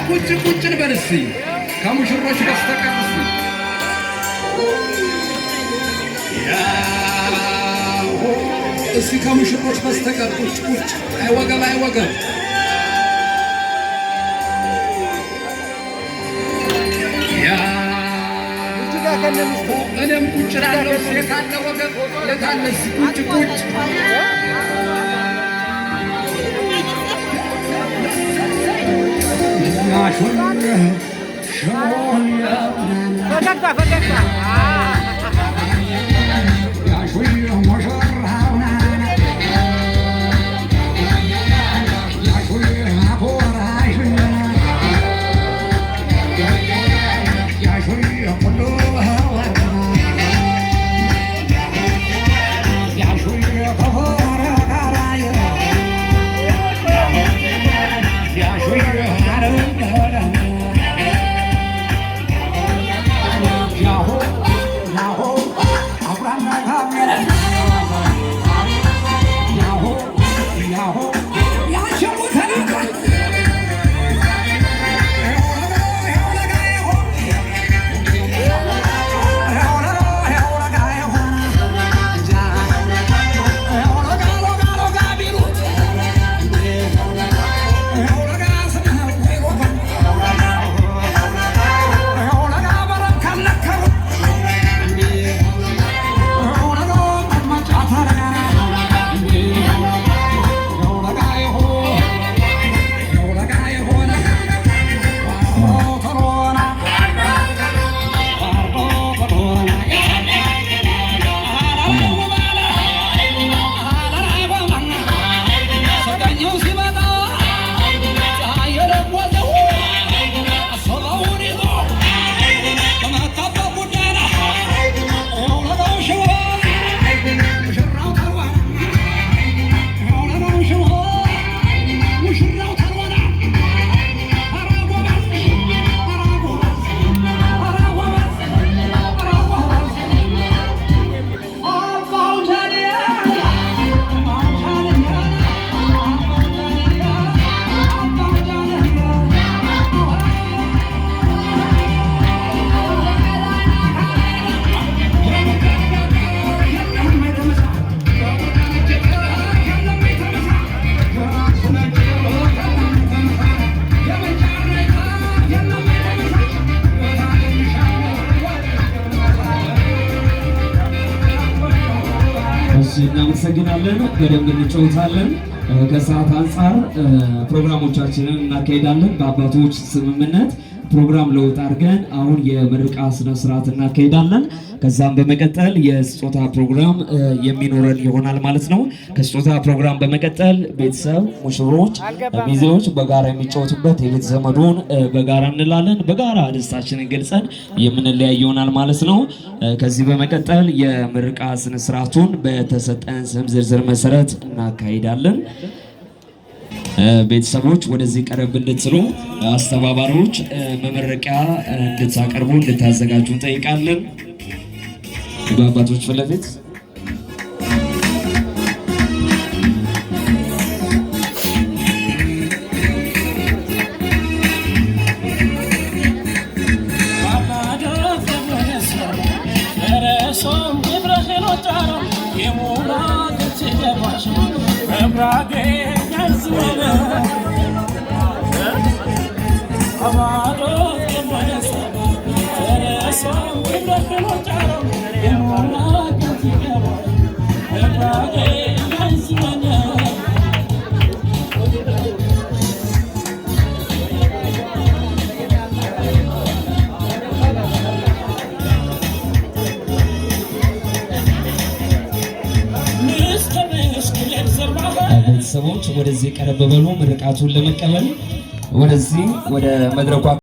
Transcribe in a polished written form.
ቁጭ ቁጭ እንበል እስኪ ከሙሽሮች በስተቀር እስኪ። ያሆ፣ እስኪ ከሙሽሮች በስተቀር ቁጭ ቁጭ። አይወገብ አይወገብ። ያሆ፣ እኔም ቁጭ እላለሁ። የት አለ ወገብ? የት አለ? እስኪ ቁጭ ቁጭ። ፈገግታ ፈገግታ። እሺ፣ እናመሰግናለን። በደንብ እንጫወታለን። ከሰዓት አንጻር ፕሮግራሞቻችንን እናካሄዳለን። በአባቶች ስምምነት ፕሮግራም ለውጥ አድርገን አሁን የምርቃ ስነ ስርዓት እናካሄዳለን። ከዛም በመቀጠል የስጦታ ፕሮግራም የሚኖረን ይሆናል ማለት ነው። ከስጦታ ፕሮግራም በመቀጠል ቤተሰብ፣ ሙሽሮች፣ ሚዜዎች በጋራ የሚጫወቱበት የቤት ዘመዱን በጋራ እንላለን። በጋራ ደስታችንን ገልጸን የምንለያይ ይሆናል ማለት ነው። ከዚህ በመቀጠል የምርቃ ስነ ስርዓቱን በተሰጠን ስም ዝርዝር መሰረት እናካሂዳለን። ቤተሰቦች ወደዚህ ቀረብ እንድትሉ፣ አስተባባሪዎች መመረቂያ እንድታቀርቡ እንድታዘጋጁ እንጠይቃለን። በአባቶች ፊት ለፊት። ቤተሰቦች ወደዚህ ቀረብ በሉ፣ ምርቃቱን ለመቀበል ወደዚህ ወደ መድረኳ።